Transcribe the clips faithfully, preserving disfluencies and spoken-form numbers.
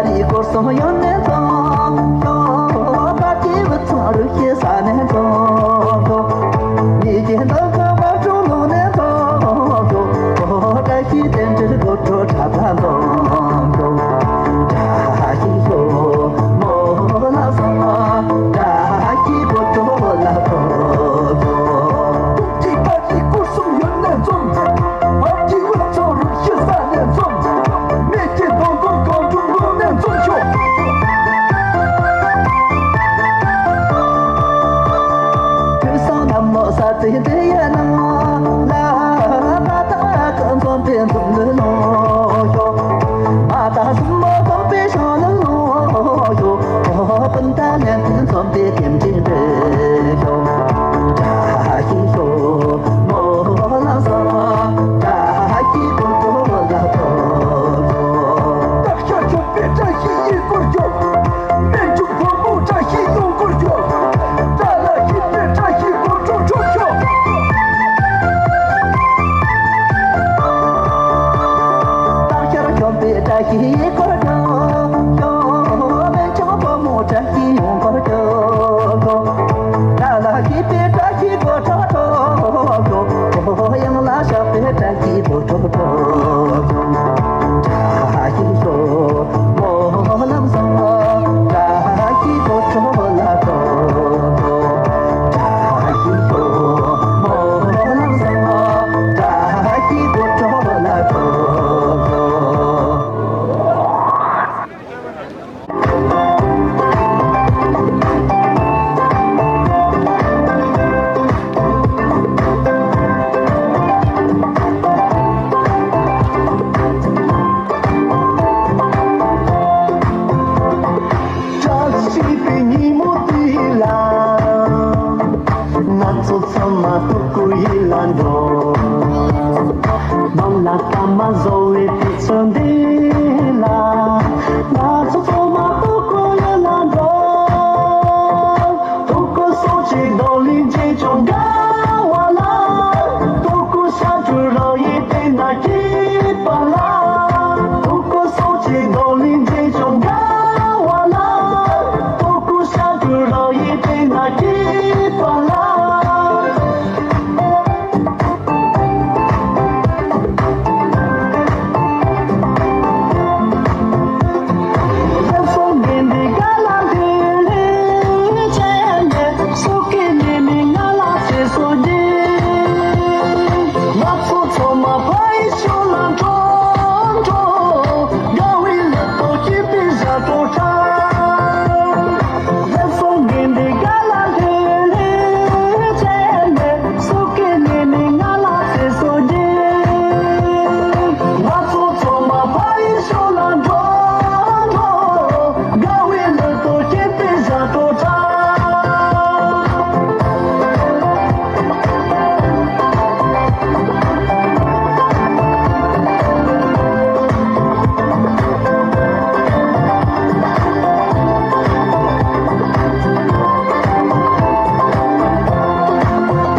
རིག་སྐོར་གསུམ་ཡོན་ནས་འཛོམས་ཤོག། བར་གྱི་བུ་ཚང་རུ་ཤི་ས་ནས་འཛོམས་ཤོག། ཉིད་ཀྱི་འདོད་དོན་བར་གྲོལ་ལུང་ནས་འཛོམས་ཤོག། བཀྲ་ཤིས་རྟེན་འབྲེལ་དགོད་བྲོ་གྲགས་པ་འཛོམས་ཤོག། བཀྲ་ཤིས་ཤོག་མོ་ལ་སོང་། བཀྲ་ཤིས་དགོད་བྲོ་ལ་འཛོམས་ཤོག། ཐུགས་ཀྱི་བཀའ་དྲིན་སྐོར་གསུམ་ཡོན་ནས་འཛོམས། བར་གྱི་བུ་ཚང་རུ་ཤི་ས་ནས་འཛོམས། མེད་ཀྱི་སྡོང་པོ་གང་བྱུང་ལུང་ནས་འཛོམས་ཤོག། དུས་སང་ནམ་མོ་ས་ཚིགས་འདི་ཡི་ནང་ལ། མ་དག་ཀུན་འཛོམས་པའི་འཛོམས་ལུས་ལོངས་ཤོག། མ་དག་གསུམ་མོ་འཛོམས་པའི་ཤོག་ལུས་ལོངས་ཤོག། སྤུན་ཟླ་ལྷན་ཚོགས་འཛོམས་པའི་ལྟེམ་ཆེན་འདྲེས་ཤོག། བཀྲ་ཤིས་ཤོག་མོ་ལ་སོང་། བཀྲ་ཤིས་དགོད་བྲོ་ལ་འཛོམས་ཤོག། སྟག་ཤར་ཆོས་པའི་བཀྲ་ཤིས་ཡིད་སྐོར་ཤོག། སྨན་ཆུང་ཕོ་མོ་བཀྲ་ཤིས་ཡོང་སྐོར་ཤོག། བཀྲ་ལ་ཤིས་པའི་བཀྲ་ཤིས་དགོད་བྲོ་འཕྲོ་ཤོག། སྟག་ཤར་ཆོས་པའི་བཀྲ་ཤིས་ཡིད་སྐོར་ཤོག། སྨན་ཆུང་ཕོ་མོ་བཀྲ་ཤིས་ཡོང་སྐོར་ཤོག། བཀྲ་ལ་ཤིས་པའི་བཀྲ་ཤིས་དགོད་བྲོ་འཕྲོ་ཤོག། གཡང་ལ་ཤར་པའི་བཀྲ་ཤིས་དགོད་བྲོ་འཕྲོ་ཤོག། བཀྲ་ཤིས་ཤོག་མོ་ལམ་སང་། བཀྲ་ཤིས་དགོད་བྲོ་ལ་འགྲོ། བཀྲ་ཤིས་ཤོག་མོ་ལམ་སང་། བཀྲ་ཤིས་དགོད་བྲོ་ལ་འགྲོ། བཀྲ་ཤིས་པའི་ཉིན་མོ་དེ་ལ། ང་ཚོ་ཚང་མ་སྤྲུལ་སྐུ་ཡིད་ལ་འགྲོ། འབངས་ལ་སྐར་མ་བཟོ་བའི་དུས་ཚོད་འདི་ལ། ང་ཚོ་ཚང་མ་སྤྲུལ་སྐུ་ཡིད་ལ་འགྲོ། སྤྲུལ་སྐུ་སོགས་ཀྱི་རྡོ་ལིང་རྗེས་ཕྱོགས་དགའ་བ་ལ། སྤྲུལ་སྐུ་ཤ་ཁྲུ་རོ་ཡི་སྟེང་ན་སྐྱིད་པ་ལ། སྤྲུལ་སྐུ་སོགས་ཀྱི་རྡོ་ལིང་རྗེས་ཕྱོགས་དགའ་བ་ལ། སྤྲུལ་སྐུ་ཤ་ཁྲུ་རོ་ཡི་སྟེང་ན་སྐྱིད་པ་ལ།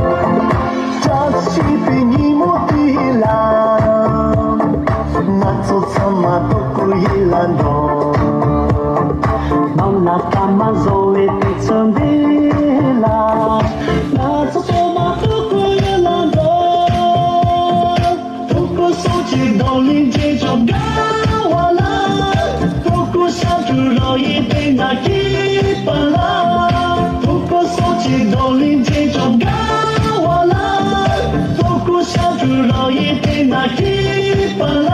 བཀྲ་ཤིས་པའི་ཉིན་མོ་དེ་ལ། ང་ཚོ་ཚང་མ་སྤྲུལ་སྐུ་ཡིད་ལ་འགྲོ། འབངས་ལ་སྐར་མ་བཟོ་བའི་དུས་ཚོད་འདི་ལ། ང་ཚོ་ཚང་མ་སྤྲུལ་སྐུ་ཡིད་ལ་འགྲོ། སྤྲུལ་སྐུ་སོགས་ཀྱི་རྡོ་ལིང་རྗེས་ཕྱོགས་དགའ་བ་ལ། སྤྲུལ་སྐུ་ཤ་ཁྲུ་རོ་ཡི་སྟེང་ན་སྐྱིད་པ་ལ། སྤྲུལ་སྐུ་སོགས་ཀྱི་རྡོ་ལིང་རྗེས་ཕྱོགས་དགའ་བ་ལ། སྤྲུལ་སྐུ་ཤ་ཁྲུ་རོ་ཡི་སྟེང་ན་སྐྱིད་པ་ལ།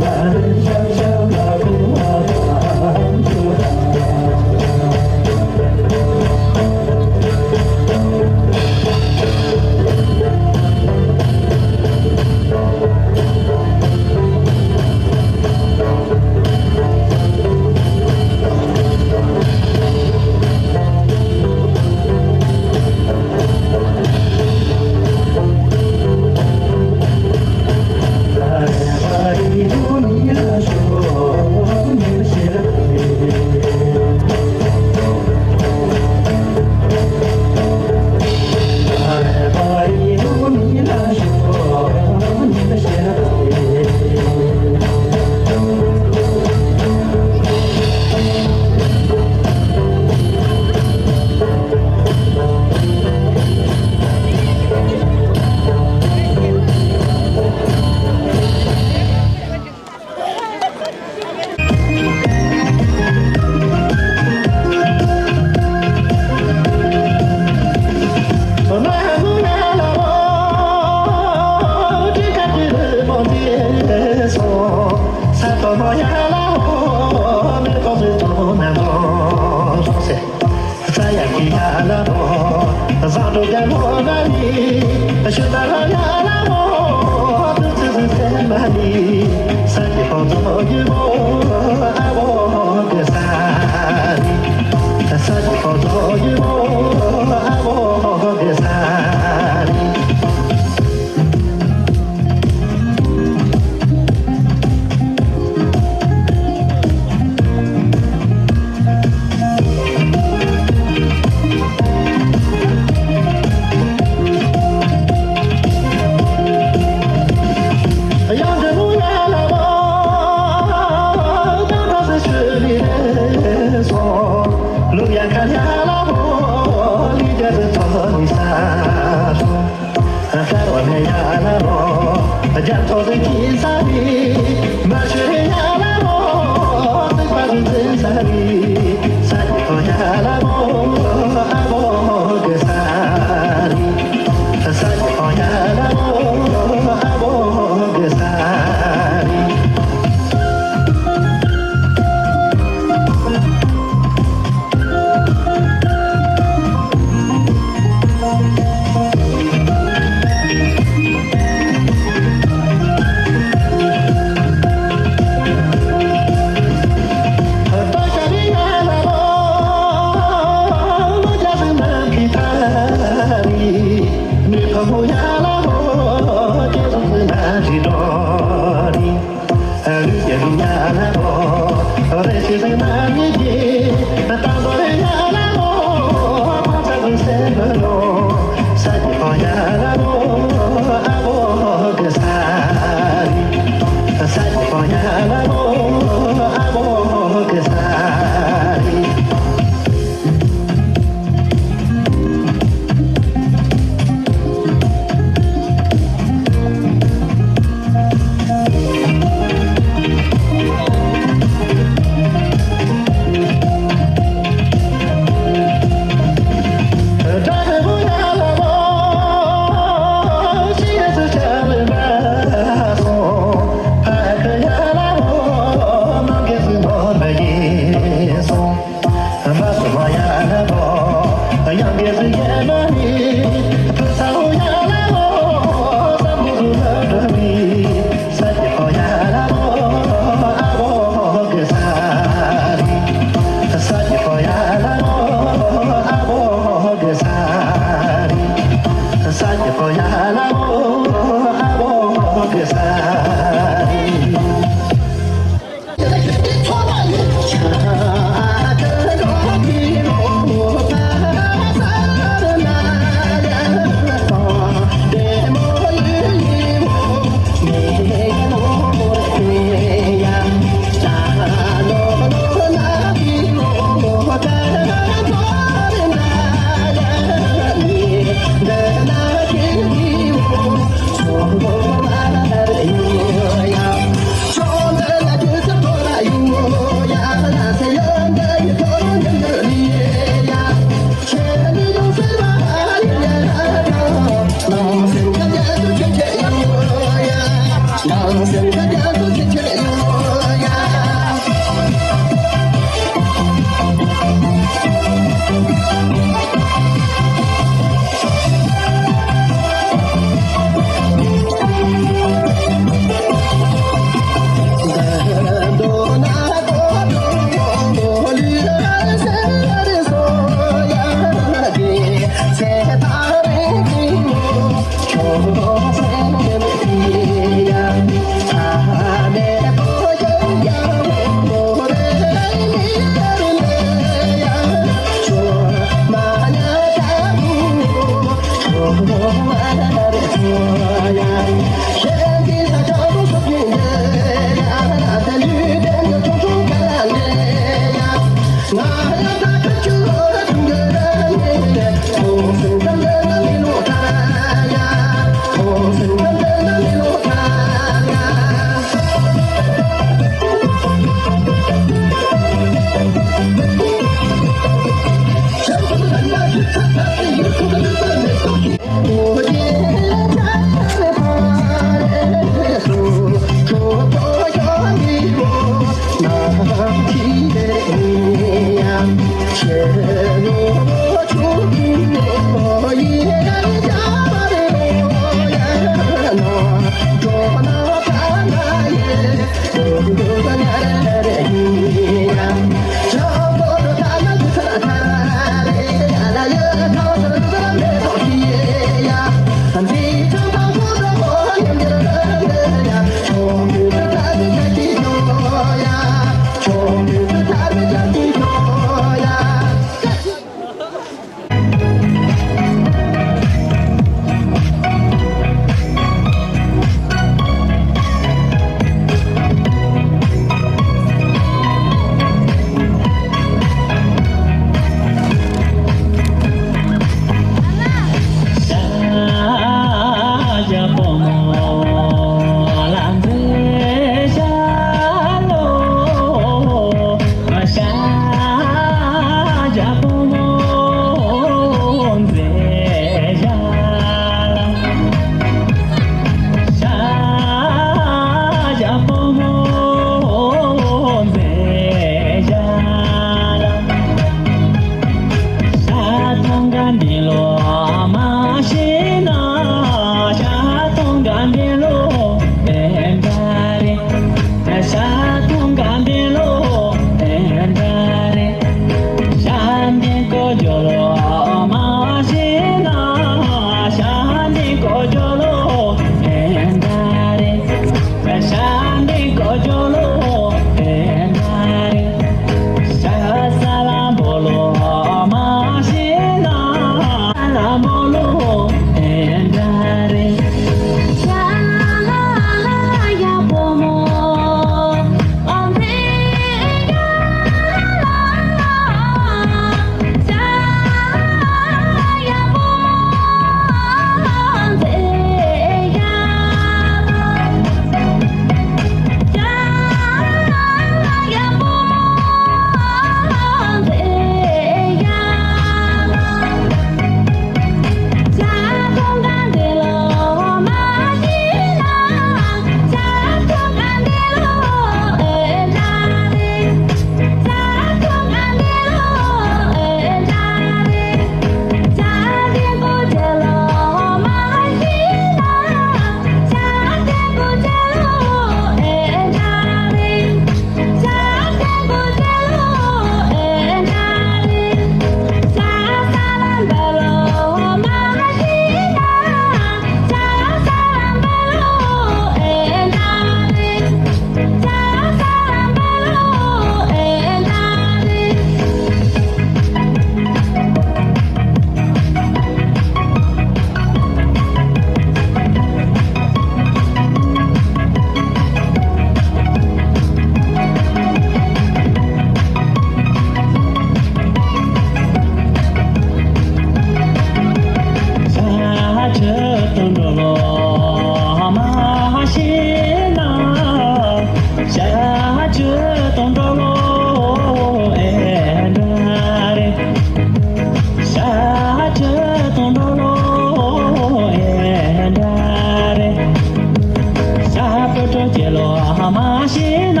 ལོ་མ་ཤེས་ན་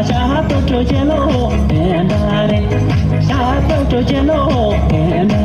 ཤ་སྟོད་གྲོ་ཁྱེར་ལོ་དེ་འདྲ་རེད། ཤ་སྟོད་གྲོ་ཁྱེར་ལོ་དེ་འདྲ།